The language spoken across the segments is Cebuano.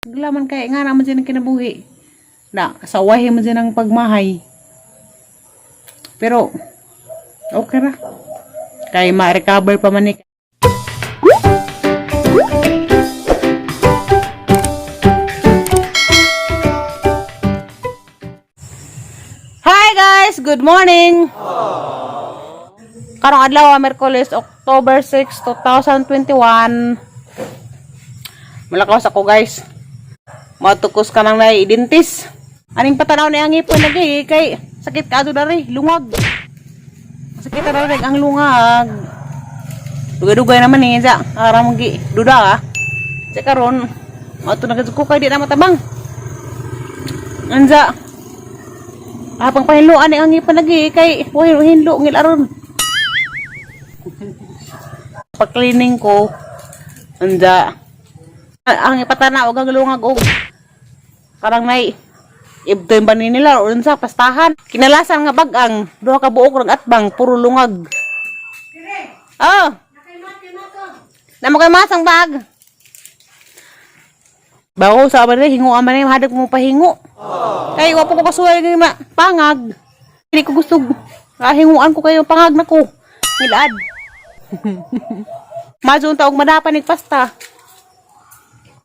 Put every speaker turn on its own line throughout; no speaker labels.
Gulaman kay nga naman siya ng kinabuhi. Na, kasawahi man siya ng pagmahay. Pero, okay ra. Kay ma-recover pa man ni. Hi guys! Good morning! Karong adlaw, Merkules, October 6, 2021. Malakaw ako guys. Matukos ka nang nai-dentist. Aning patanaw na ang ngipon lagi kay sakit ka ato dari, lungag. Sakit na dari ang lungag. Dugay-dugay naman eh, sa aram gi duda ka. Sa karon, mato na ko kay di na matabang. Anza. Apang pahinloan ni ang ngipon lagi kay wahin hinlo ngil aron. Pag-cleaning ko, anja, ang ipatanaw ang lungag og karang nay ibtoy ba ni nila or unsa pastahan kinalasan nga bag-ang duha ka buok rag atbang puro lungag. Oh, namo kay masang bag. Bawo sa ba hingo man ni hadag mo pahingo. Kay wa po ko kasuway nga pangag. Hindi ko gusto hinguan ko kayo pangag nako. Ngilad. Mazon ta og madapan nig pasta.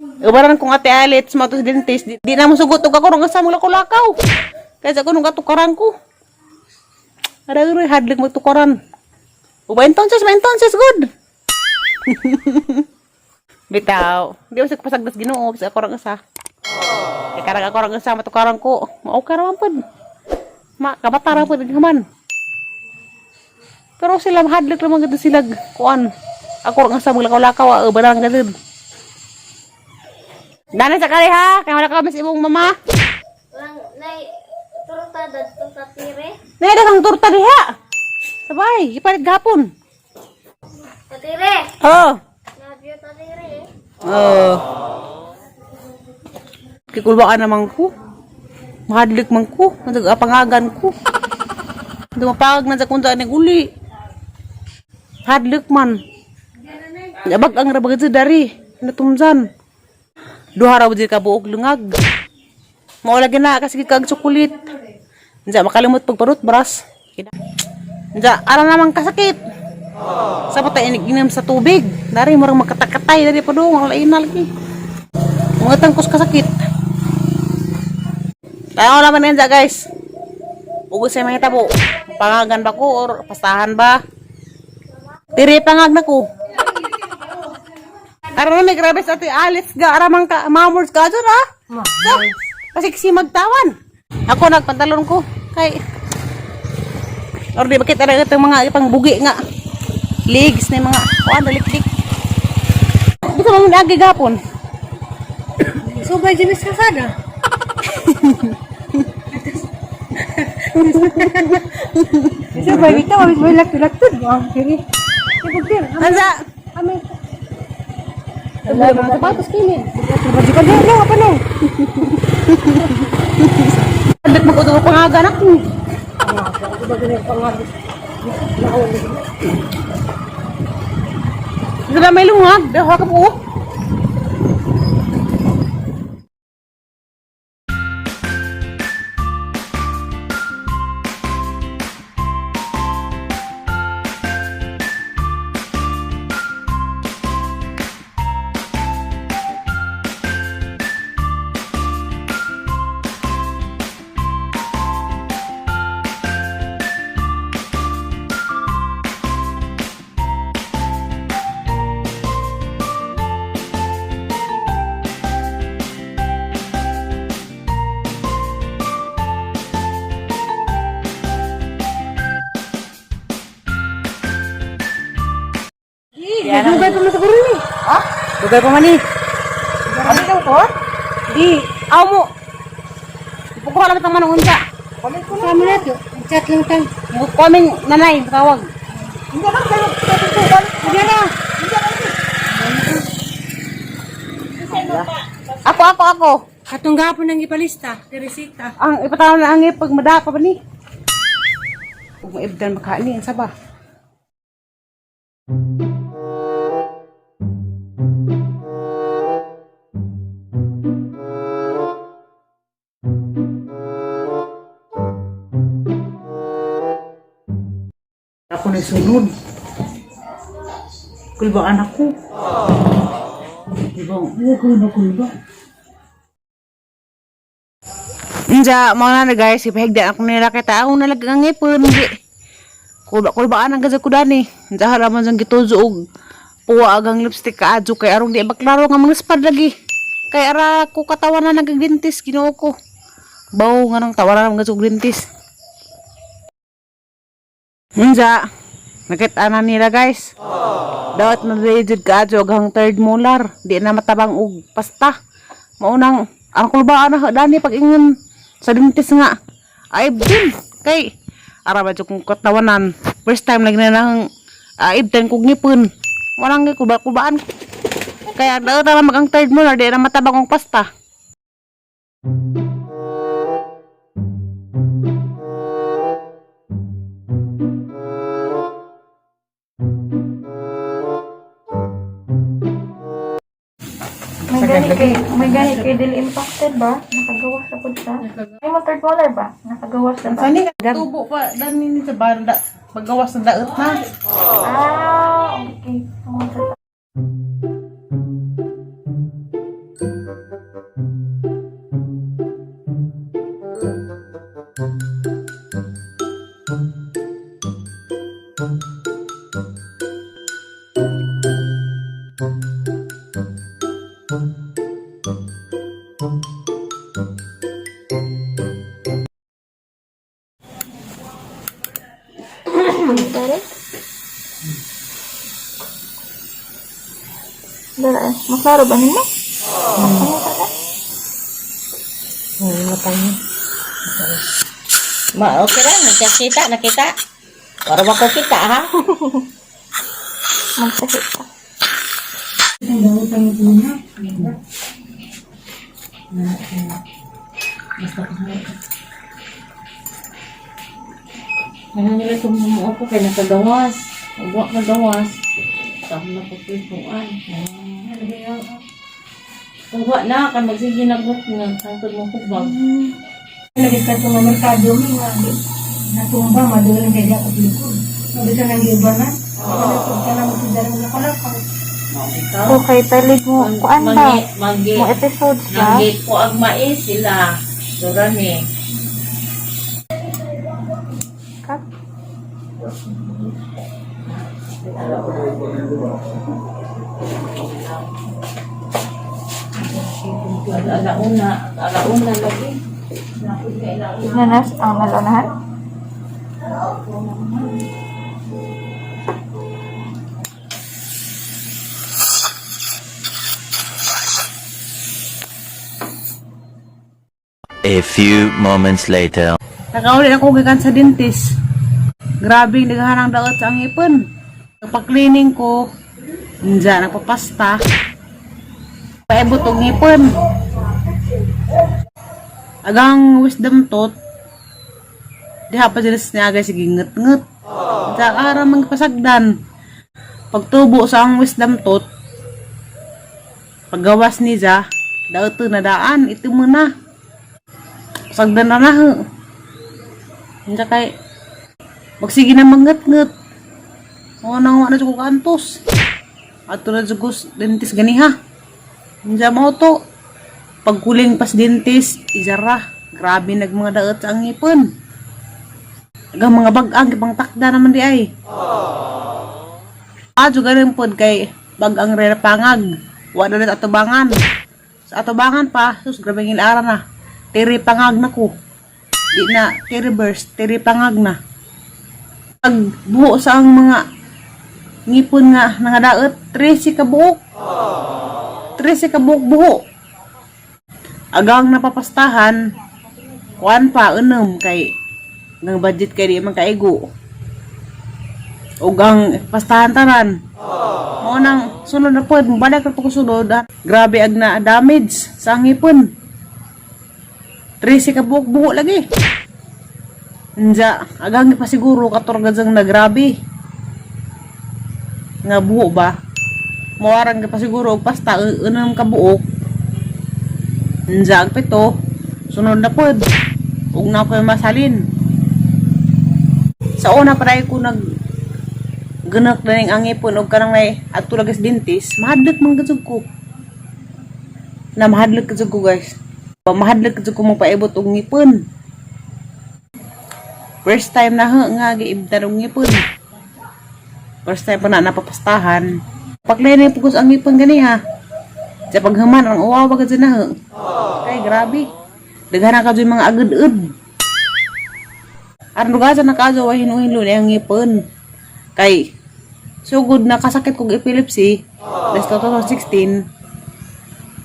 Ubaran kong ate Alex, mato sa dentist, di na mo sugot og ako rong asa mo lakaw. Kaysa ko nung katukaran ko. Aray roy hadlok mo tukaran. Uba entonces, ba entonces good. Bitaw. Di ko sa pasagdas Ginoo sa ako rong asa. Kay karang ako rong asa matukaran ko. Mao ka ra man pud. Ma kabatara pud man. Pero sila hadlok ra man gud sila kuan. Ako rong asa maglakaw-lakaw, ah, ubaran gud. Dana sa kali ha, kay wala ka mas imong mama.
Lang, nay, turta dadto sa tire.
Nay daghang torta diha. Sabay, ipalit gapon.
Sa tire.
Oh.
Love you, sa tire.
Oh. Kikulbaan naman ko. Mahadlik man ko. Nagapangagan ko. Dumapagag na sa kung saan uli. Hadlik man. Abag ang rabag dari. Natumsan. Duha raw di ka buok lungag. Mao lagi na kasi kag chocolate. Unsa makalimot pagparut bras. Unsa ara naman kasakit. Sa patay inom sa tubig. Dari murang makatakatay dari pa dong wala ina lagi. Mga tangkos kasakit. Tayo naman yan guys. Ugos sa mga tabo. Pangagan ba ko or pastahan ba? Tiri pangag na ko. Ara na may grabe sa ati Alice ga aramang ka mamors ka dyan ah. So, pasiksi magtawan. Ako nagpantalon ko kay or di bakit ara itong mga ipang bugi nga legs na mga kuan dalikdik. Di ka man agi gapon.
Subay dyan sa kasada. Subay dito, wala subay lak-laktod. Ah, kiri. Ibig
Ansa?
Amin.
Wala mga sapatos kini.
Baju ka no, apa no?
Dapat magudong pangagan ako. Di ba may lungag? Daw ka po.
Dugay pa man sa ni.
Ha? Dugay pa man ni.
Ano daw ko?
Di, aw mo. Ipukuha lang itang manong unsa.
Sa amin na to. Chat lang tang.
Kaming nanay, tawag.
Hindi na kayo tutukan. Hindi na.
Ako, ako, ako.
Katong gapon ang ipalista, Teresita.
Ang ipatawag na ang pag madapa pa ni. Ug maibdan makaani ang saba. Ako na sunod. Kulba anak ko. Diba? Huwag ko na kulba. Inja, mga na guys, ipahigda ako nila kita. Ako nalag ang ngipon. Di. Kulba, kulbaan ang gazag ko dani. Inja, haraman sang gituzo og puwa agang lipstick ka adyo kay arong di baklaro nga mga spad lagi. Kay ara ko katawan na nagagdintis, Ginoo ko. Bawo nga nang tawaran mga gazog dentist. Inja, nakita na nila guys. Dapat na jud ka adyo agang third molar, di na matabang og pasta. Maunang ang kulbaan na dani pag ingon sa dentist nga. Aib din kay ara ba jud kong katawanan. First time lagi na nang aib tan kog ngipon. Walang gi kulba-kulbaan. Kaya daot na mag ang third molar, di na matabang og pasta.
May gani kay dili impacted ba? Nakagawas sa pud siya. May mo third molar ba? Nakagawas na ba?
Sani tubo pa dani ni sa banda paggawas na daot na.
Ah, okay. Tungod sa Dere? Dere, maklaro ba nimo? Ano ka na?
Ma, okay ra, nakita, nakita. Para ba ko kita, ha?
Magsakit ka.
Ano nila tumumo ako kay nakagawas. Ugwa kagawas. Tama na ko kuan. Ugwa na kay magsige na ko nga santod mo kubag.
Lagi ka itong merkado mi nga natumba madulang kay ako likod. Mabisa nang giba na. Wala ka na magsidarang na kalakaw.
Okay, talig mo. Kuan ba?
Manggi,
Mo episodes ba?
manggi ko ang mais sila. Durani.
Cut.
Alauna, alauna lagi.
Nanas ang nalaunahan?
A few moments later.
Nakauli ako gikan sa dentist. Grabe naghahanang daot sa ang ngipon. Pag-cleaning ko, inja nagpapasta. Paebot og ngipon. Agang wisdom tooth, diha pa sila niya guys, sige nget-nget. Sa ara magpasagdan. Pagtubo sa ang wisdom tooth, paggawas niya, daot na daan, ito muna. Pasagdan na na. Ho. Hindi kay magsige na mangat-ngat. O nang wala ko kantos. Ato na jud ko dentist ganiha. Hindi mo to. Pagkuling pas dentist, izara. Grabe nag mga daot sa ang ngipon. Agang mga bag-ang ibang takda naman di ay. Ah, juga rin pod kay bag-ang rera pangag. Wala na atubangan. Sa atubangan pa, sus grabe ng ara na. Tiri pangag na ko. Di na tiri burst, tiri pangag na. Pag buho sa ang mga ngipon nga nangadaot, 13 ka buok. 13 ka buok buho. Agang napapastahan, kuan pa unom kay ng budget kay di man kaigo. Ug ang pastahan tanan. Mao nang sulod na pod, balik na po ko sulod. Ah. Grabe ag na damage sa ngipon. 13 ka buok buho lagi. Inja, agang pa siguro katorgadzang na grabe. Nga buho ba? Mawarang ka pa siguro og pasta unang ka buok. Inja ag pito, sunod na pod. Ug na ko masalin. Sa una pa ko nag Ganak na ning ang ngipon og kanang nay adto lagi sa dentist, mahadlok man gud ko. Na mahadlok gud ko, guys. Ba, mahadlok gud ko magpaibot og ngipon. First time na ha nga giibdan og ngipon. First time pa na napapastahan. Paglay pugos ang ngipon gani ha. Sa paghuman ang uwaw ba gud na ha. Kay grabe. Daghan na ka dyan mga agad-ud. Aron dugasan na kaso wa hinuhilo ni ang ngipon. Kay sugod na kasakit kog epilepsy last 2016,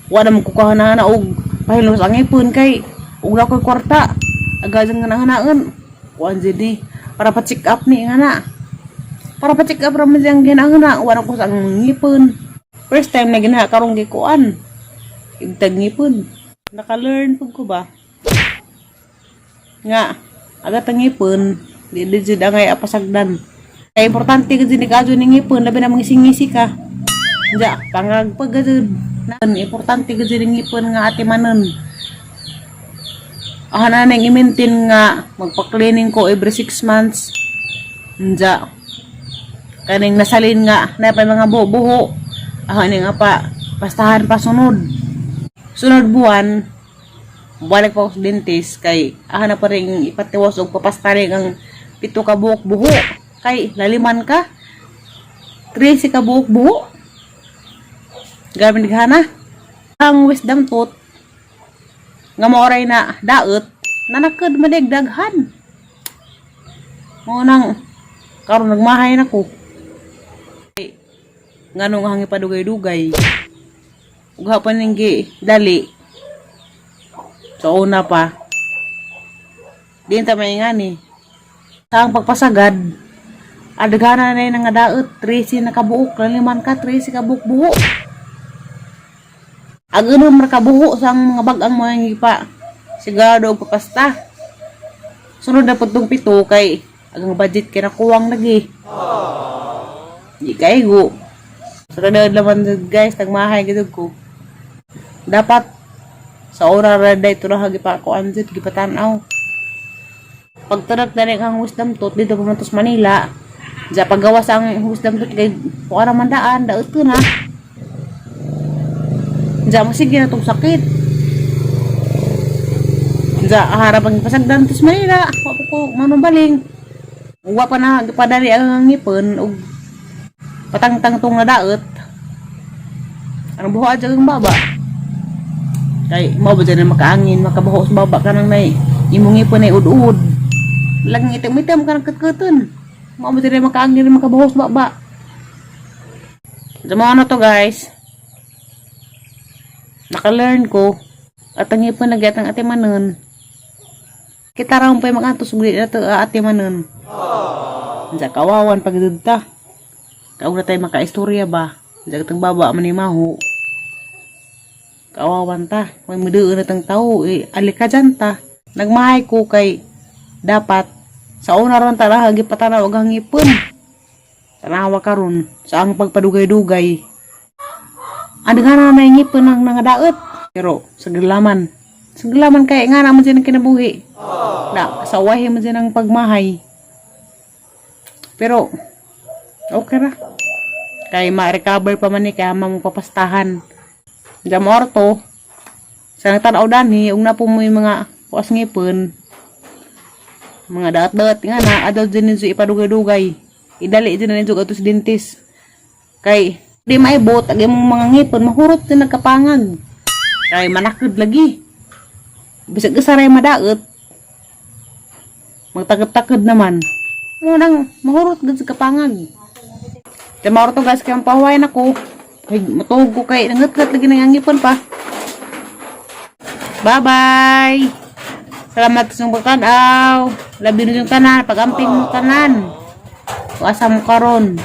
wa na mo kukahanana og pahilom sa ngipon kay ug na ko'y kwarta. Agad nga nanghanaan. Kuan jud ni para pa check up ni nga na. Para pa check up ra man siyang ginahana, wa na ko sa ang ngipon. First time na ginaha karong gikuan. Ibtag ngipon. Naka-learn pud ko ba? Nga, agat ang ngipon, di di jud angay apasagdan. Kaya importante gud ni kaadyo ni ngipon, labi na mangising-ngisi ka. Ja, pangagpag gud. Importante gud ni ngipon nga ati manon. Ah, na nang i-maintain nga magpa-cleaning ko every 6 months. Nja. Kaning nasalin nga na pa mga buho. Ah, nga pa pastahan pa sunod. Sunod buwan, balik pa ako sa dentist kay ah na pa rin ipatiwas og papastaring ang 7 ka buhok buho. Kay laliman ka. 13 ka buhok buho. Grabe naghana. Ang wisdom tooth nga maoray na daot nanakad manig daghan. Mao nang karon nagmahay na ko. Ngano nga hangi padugay-dugay. Ug pa ning gi dali. Sa una pa. Di ta maingani. Sa ang pagpasagad, adagana na yung nga daot, 13 na kabuok, laliman ka, 13 ka buok buho. Agano man kabuho sa ang mga bag-ang mga ngipa. Sigurado og papasta. Sunod na pud tong 7 kay agang budget kay nakuwang lagi. Di kaigo. Sa kanila naman, guys, nagmahay gid ko. Dapat sa ora ra day ito ra gipakuan jud gipatan-aw. Pagtarak na rin ang wisdom tooth dito pa man to sa Manila. Diya paggawas ang wisdom tooth kay kuan man daan daot ko na. Diya mo sige na tong sakit. Diya harap ang pasagdan to sa Manila. Wa pa ko manubaling. Wa pa na gipadali ang ngipon ug patangtang tong nadaot. Ang buho adya ang baba. Kay mao ba dyan na makaangin, makabuho sa baba ka nang nay imong ngipon ay ud-ud. Lang itim-itim ka nang katkaton. Mao ba dyan na makaangin, makabuho sa baba. Sa mga ano to, guys. Naka-learn ko. At ang ngipon nagyatang ate manon. Kita raw pa yung magantos ug na to ate manon. Diya kawawan pag ta. Kaog na tayo makaistorya ba. Diya katong baba man ni maho. Kawawan ta. May muduon na tang tao. Eh, alika dyan ta. Nagmahay ko kay dapat sa una ron tara gipatanaw og ang ngipon. Tanawa karon sa ang pagpadugay-dugay. Ang nga na na ngipon ang nangadaot. Pero sa gilaman. Sa gilaman kay nga naman siya ng kinabuhi. Na, sa wahi man siya ng pagmahay. Pero okay ra. Kay ma-recover pa man ni kaya mo papastahan. Diyan mo orto. Sa nagtanaw danhi, ug na po mo yung mga kuas ngipon. Mga daat-daat nga na, adaw din ninyo ipadugay-dugay. Idali din na ninyo ato sa dentist. Kay, di maibot, ag imong mga ngipon, mahurot din nagkapangag. Kay manakod lagi. Bisag usaray madaot, magtakod-takod naman. Munang mahurot gud sa kapangag. Kaya mauro to, guys, kaya pahuwayan ako. Kay matuog ko kay nangatgat lagi ng ngipon pa. Bye-bye! Salamat sa pagtanaw. Labi na yung tanan. Pag-amping mo tanan. Kung asa mo karon.